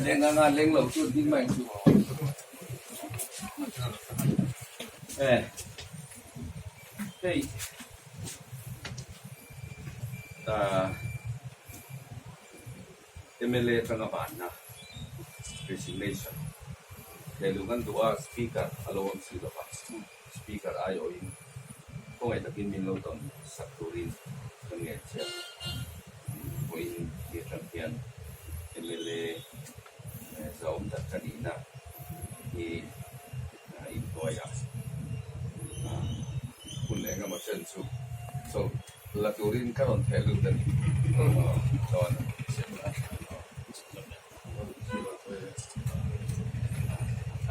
Leng anga leng lo chu ding mai chu. Eh. Hei. Ah. MLA atanga banna resignation theihlung an duh a speaker a lo awm si lova speaker aiawhin khawngaih takin min lo tawn sak turin kan ngaihchhiat pawhin ti atang hian MLA zahawm tak ka nihna hi inhnuaiah hun engemaw chen chu chawlh la turin ka rawn theh lut a ni. Chuan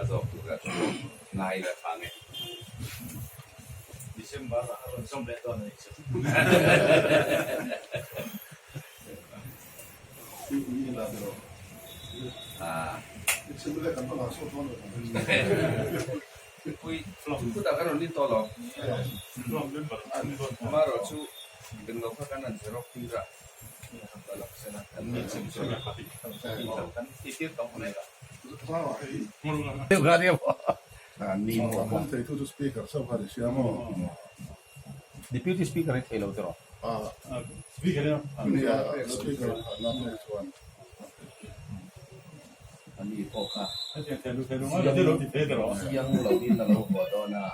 a zawk tur a ngai la tha nge. December a rawn zawm leh dawn a nih chu. Deputy Speaker hi thei lo tiraw? Ani pawh kha siang lovin a lo haw dawn a.